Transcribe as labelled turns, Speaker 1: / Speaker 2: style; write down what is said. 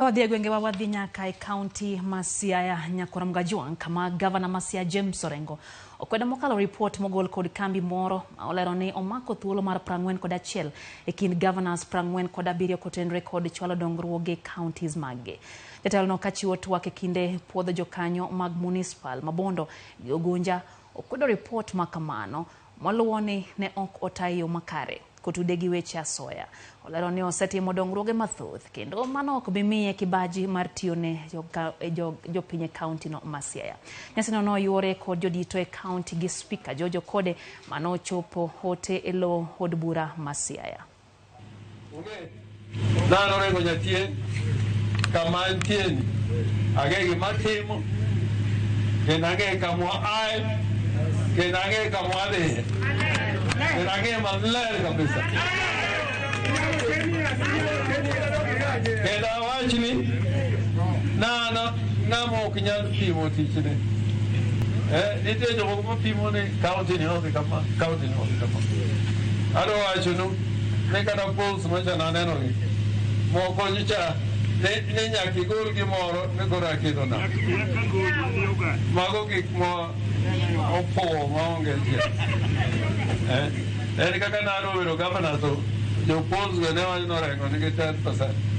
Speaker 1: Ka wadhi e gwengewa, wadhi nyaka e kaunti ma Siaya, Nyakwar Mgajwang', kama gavana ma Siaya James Orengo okwedo mokalo ripot mogol kod kambi moro ma olero ni omako thuolo mar 41 e kind governors 47 kotenre kod chwalo dongruoge counties maggi. Jatelono kachiwo twak e kinde puodho jokanyo mag municipal ma Bondo gi Ugunja okwedo ripot ma kamano moluwo ni ne ok ota e yo makare kotude gi weche asoya. Olero ni osetimo dongruoge mathoth kendo mano ok bi miye kibaji mar tiyo ne jopiny e kaunti no ma Siaya. Nyasino noyuore kod jodito e kaunti gi spika George Okode manochopo ote e lo od bura ma Siaya.
Speaker 2: Dhano orengo jachien kama entie ni ang'e gima timo kendo ang'e kama ae kendo ang'e kama wadhiye kendo ang'e maler kabisa kendo awachni nano ng'ama ok nyal pimo tichne. Nitie jomoko mapimo ni kaunti ni odhi kama, kaunti ni odhi kama. Adwa wachonu ni kata polls macha naneno gi moko nyocha ni nyaka igol gimoro ni koro aketo na. Mago gik ma opowo maonge tiende. En kaka nadwa bedo gavana to jo polls go ne wacho ni Orengo nigi 10%.